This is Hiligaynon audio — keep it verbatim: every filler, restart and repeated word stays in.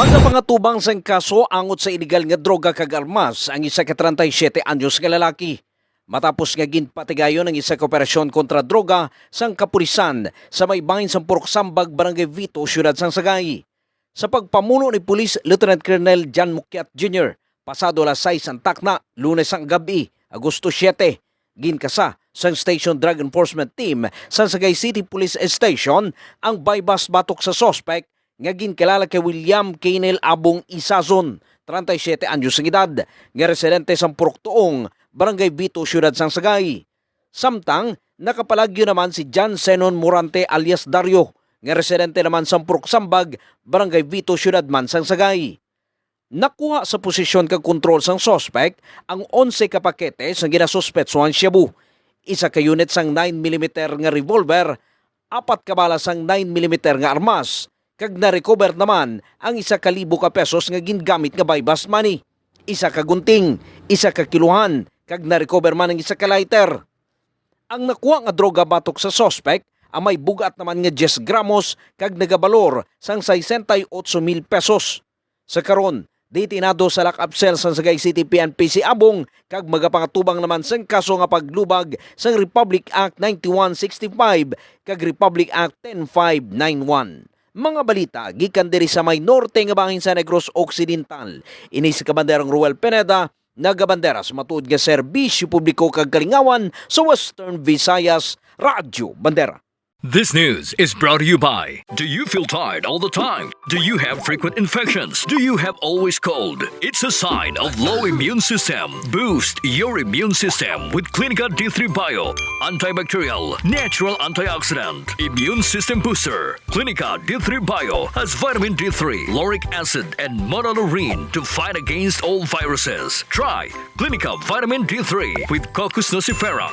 Nagapangatubang sang kaso angot sa iligal nga droga kag armas ang isa ka treinta y siete anyos nga lalaki, matapos nga ginpatigayon ang isa ka operasyon kontra droga sang kapulisan sa may bahin sang Purok Sambag, Barangay Vito, Siyudad sang Sagay. Sa pagpamuno ni Police Lieutenant Colonel John Mukyat Junior, pasado alas sais ang takna, Lunes ang gab-i, Agosto siete, ginkasa sang Station Drug Enforcement Team sa Sagay City Police Station ang buy-bust batok sa suspect nga ginkilala kay William Kenel Abong Isazon, treinta y siete anyos ang edad, nga residente sang Purok Tuong, Barangay Vito, Siyudad sang Sagay. Samtang nakapalagyo naman si John Zenon Morante alias Dario, nga residente naman sang Purok Sambag, Barangay Vito, Siyudad man sang Sagay. Nakuha sa posisyon kag kontrol sang suspect ang onse ka pakete sang ginasuspetsuhan shabu, isa ka unit sang nine millimeter nga revolver, apat ka bala sang nine millimeter nga armas, kag na-recover naman ang isa ka libo ka pesos nga gingamit nga buy-bust money, isa ka gunting, isa ka kiluhan, kag na-recover man ang isa ka lighter. Ang nakuha nga droga batok sa suspect ang may bug-at naman nga diyes gramos kag nagabalor sang sesenta y ocho mil pesos. Sa karon, detenado sa lock-up cell sang Sagay City P N P si Abong kag magapangatubang naman sang kaso nga paglubag sang Republic Act ninety-one sixty-five kag Republic Act ten five nine one. Mga balita gikan diri sa may norte nga bahin sa Negros Occidental. Ini si Kabanderang Ruel Pineda, nagabandera sa matuod nga serbisyo publiko kag kalingawan sa Western Visayas, Radyo Bandera. This news is brought to you by. Do you feel tired all the time? Do you have frequent infections? Do you have always cold? It's a sign of low immune system. Boost your immune system with Clinica D three Bio, antibacterial, natural antioxidant, immune system booster. Clinica D three Bio has vitamin D three, lauric acid, and monolaurin to fight against all viruses. Try Clinica Vitamin D three with Cocos nucifera.